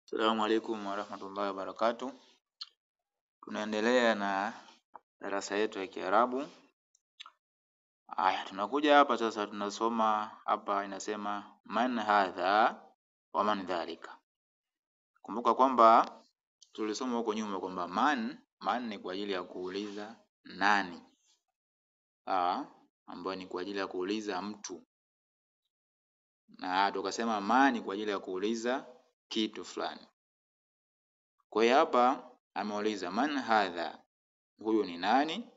Assalamu alaikum warahmatullahi wabarakatuh. Tunaendelea na darasa yetu ya Kiarabu. Aya, tunakuja hapa sasa, tunasoma hapa, inasema man hadha wa man dhalika. Kumbuka kwamba tulisoma huko nyuma kwamba man ni kwa ajili ya kuuliza nani, ambayo ni kwa ajili ya kuuliza mtu, na tukasema man ni kwa ajili ya kuuliza kitu fulani. Kwa hiyo hapa ameuliza man hadha, huyu ni nani?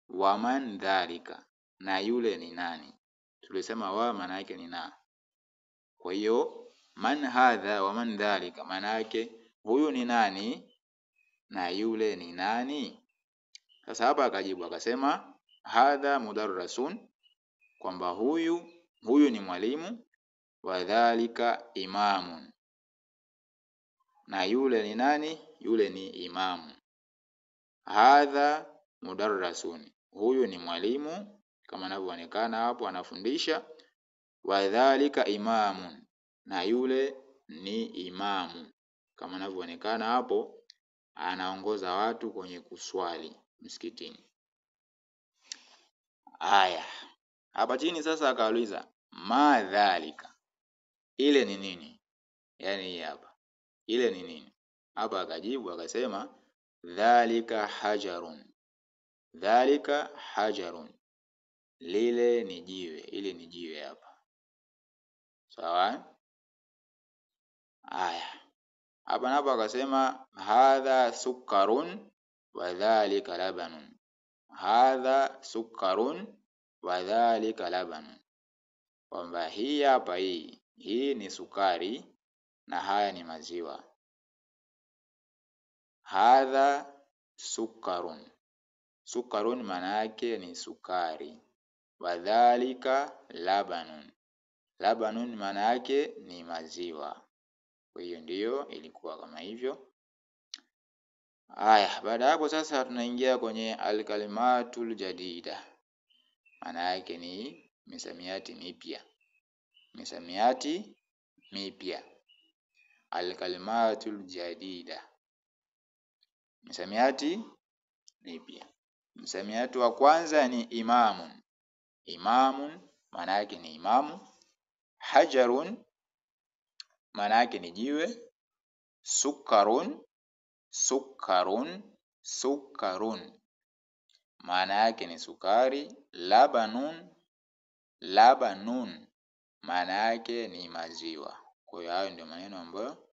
Wa man dhalika, na yule ni nani? Tulisema wa maana yake ni na. Kwa hiyo man hadha wa man dhalika maana yake huyu ni nani na yule ni nani? Sasa hapa akajibu akasema hadha mudarrasun, kwamba huyu ni mwalimu, wa dhalika imamun, na yule ni nani? Yule ni imamu. Hadha mudarrasun, huyu ni mwalimu kama inavyoonekana hapo anafundisha. Wa dhalika imamun, na yule ni imamu kama inavyoonekana hapo anaongoza watu kwenye kuswali msikitini. Haya, hapa chini sasa akauliza ma dhalika, ile ni nini? Yani hii hapa, ile ni nini? Hapa akajibu akasema dhalika hajarun, dhalika hajarun, lile ni jiwe, ile ni jiwe hapa. Sawa. Haya, hapa napo akasema hadha sukkarun wa dhalika labanun, hadha sukkarun wa dhalika labanun, kwamba hii hapa hii ni sukari na haya ni maziwa. Hadha sukkarun, sukkarun maana yake ni sukari, wa dhalika labanun, labanun maana yake ni maziwa. Kwa hiyo ndiyo ilikuwa kama hivyo. Haya, baada hapo sasa tunaingia kwenye alkalimatul jadida, maana yake ni misamiati mipya, misamiati mipya. Alkalimatul jadida, misamiati mipya. Msamiati wa kwanza ni imamun. Imamun maana yake ni imamu. Hajarun maana yake ni jiwe. Sukkarun, sukkarun, sukkarun maana yake ni sukari. Labanun, labanun maana yake ni maziwa. Kwa hiyo hayo ndio maneno ambayo